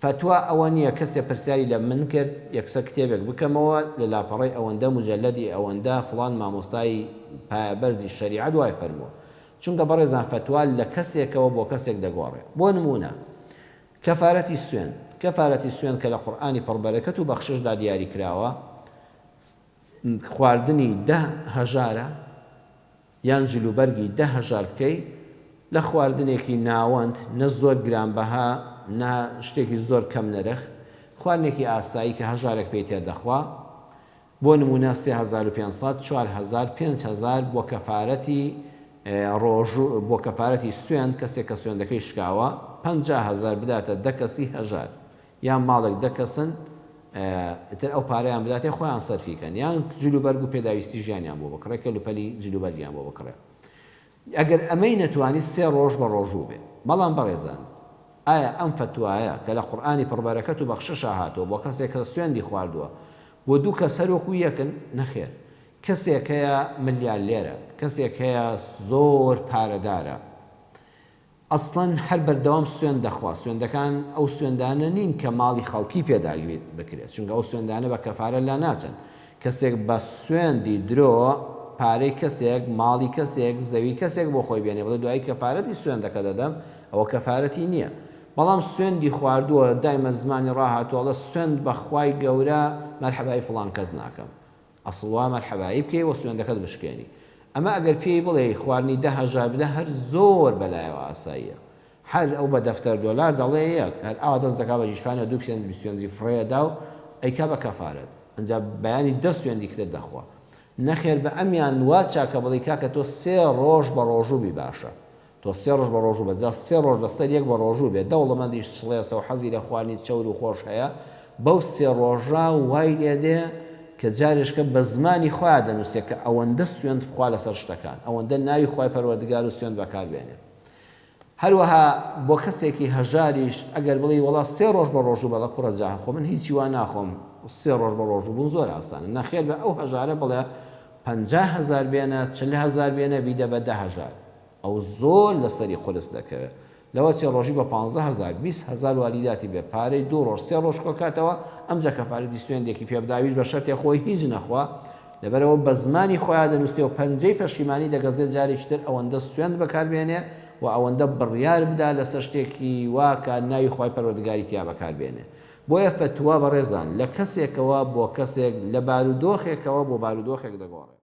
فەتوا ئەوە نییە کەسێ پرسیاری لە من کرد یەکسەر کتێبێک بکەمەوە لە لاپەڕەی ئەوەندە موجەلەدی ئەوەندە فڵان مامۆستای پایەبەرزی شەریعەت وای فەرمووە چونکە بەڕێزان فەتوا لە کەسێکەوە بۆ کەسێک دەگۆڕێ بۆ نموونە کەفارەتی سوێند کەفارەتی سوێند کە لە قورئانی پڕبەرەکەت و بەخششدا دیاری کراوە خواردنی دە هەژارە یان جلوبەرگی 10,000 بکەی لە خواردنێکی ناوەند نە زۆر گرانبەها نە شتێکی زۆر کەم نرخ خواردنێکی ئاسایی کە هەژارێک پێی تێر دەخوا بۆ نمونە 3500 4000 5000 بۆ کەفارەتی ڕۆژوو بۆ کەفارەتی سوێند کەسێک کە سوێندەکەی شکاوە 50 هەزار بداتە دە کەسی هەژار یان ماڵێک دە کەسن ئیتر ئەو پارەیان بداتێ خۆیان سەرفی کەن یان جلوبەرگ و پێداویستی ژیانیان بۆ بکڕێ کەلوپەلی جلوبەرگیان بۆ بکڕێ ئەگەر ئەمەی نەتوانی سێ ڕۆژ بە ڕۆژوو بێ بەڵام بەڕێزان ئایا ئەم فەتوایە کە لە قورئانی پڕبەرەکەت و بەخششا هاتووە بۆ کەسێک کە سوێندی خواردووە بۆ دوو کەس هەر وەکو یەکن؟ نەخێر کەسێک هەیە ملیارلێرە کەسێک هەیە زۆر پارەدارە ئەسڵەن هەر بەردەوام سوێند دەخوا، سوێندەکان ئەو سوێندانە نین کە ماڵی خەڵکی پێ داگیر بکرێت، چونکە ئەو سوێندانە بە کەفارە لا ناچن، کەسێک بە سوێندی درۆ پارەی کەسێک، ماڵی کەسێک، زەوی کەسێک بۆ خۆی بێنێ بڵێ دوایی کەفارەتی سوێندەکە دەدەم، ئەوە کەفارەتی نییە. بەڵام سوێندی خواردووە دایمە زمانی ڕاهاتووە ئەڵێ سوێند بە خوای گەورە مەرحەبای فڵان کەس ناکەم. ئەسڵ وا مەرحەبایی بکەی و سوێندەکەت بشکێنی. ئەمە ئەگەر پێی بڵێی خواردنی 10,000 بدە هەر زۆر بەلایەوە ئاساییە. هەر ئەو بە دەفتەر دۆلار دەڵێ یەک، هەر ئاوا دەست دەکا بە گیرفانیەوە دوو پێنج 20 پێنجی فڕێ ئەدا و ئەیکا بە کەفارەت. ئەنجا بەیانی دە سوێندی کتر دەخوا. نەخێر بە ئەمیان وا چاکە بڵێی کاکە تۆ سێ ڕۆژ بە ڕۆژوو بی باشە. تۆ سێ ڕۆژ بە ڕۆژوو بە جا سێ ڕۆژ لەسەر یەک بە ڕۆژوو بێ دەوڵەمەندیش چڵێسە و حەزی لە خواردنی چەور و خۆش هەیە بەو سێ ڕۆژە وای لێ دێ کە جارێشکە بە زمانی خۆیا دەنووسێ کە ئەوەندە سوێند بخوا لەسەر شتەکان ئەوەندە ناوی خوای پەروەردگار و سوێند بەکار بێنێ هەروەها بۆ کەسێکی هەژاریش ئەگەر بڵێی وەڵا سێ ڕۆژ بە ڕۆژوو بەڵێ کوڕە جا خۆ من هیچی وا ناخۆم سێ ڕۆژ بە ڕۆژوو بوون زۆر ئاسانە نەخێر بە ئەو هەژارە بڵێ 50,000 بێنە 40,000 بێنە بیدە بە 10,000 ئەو زۆر لە سەری قورس دەکەوێ. لەوە چێ ڕۆژی بە 15,000، 20,000 واریداتی بێ، پارەی دوو ڕۆژ، سێ ڕۆژ کۆ کاتەوە، ئەمجا کەفارەتی سوێندێکی پێ بدا، ئەویش بە شەرتێ خۆی هیچ نەخوا، لەبەرئەوە بە زمانی خۆیا دەنووسێ و پەنجەی پەشیمانی دەگەزێ جارێکی تر ئەوەندە سوێند بەکار بێنێ و ئەوەندە بڕیار بدا لەسەر شتێکی وا کە ناوی خوای پەروەردگاری تیا بەکار بێنێ. بۆیە فەتوا بەڕێزان لە کەسێکەوە بۆ کەسێک، لە بارودۆخێکەوە بۆ بارودۆخێک دەگۆڕێ.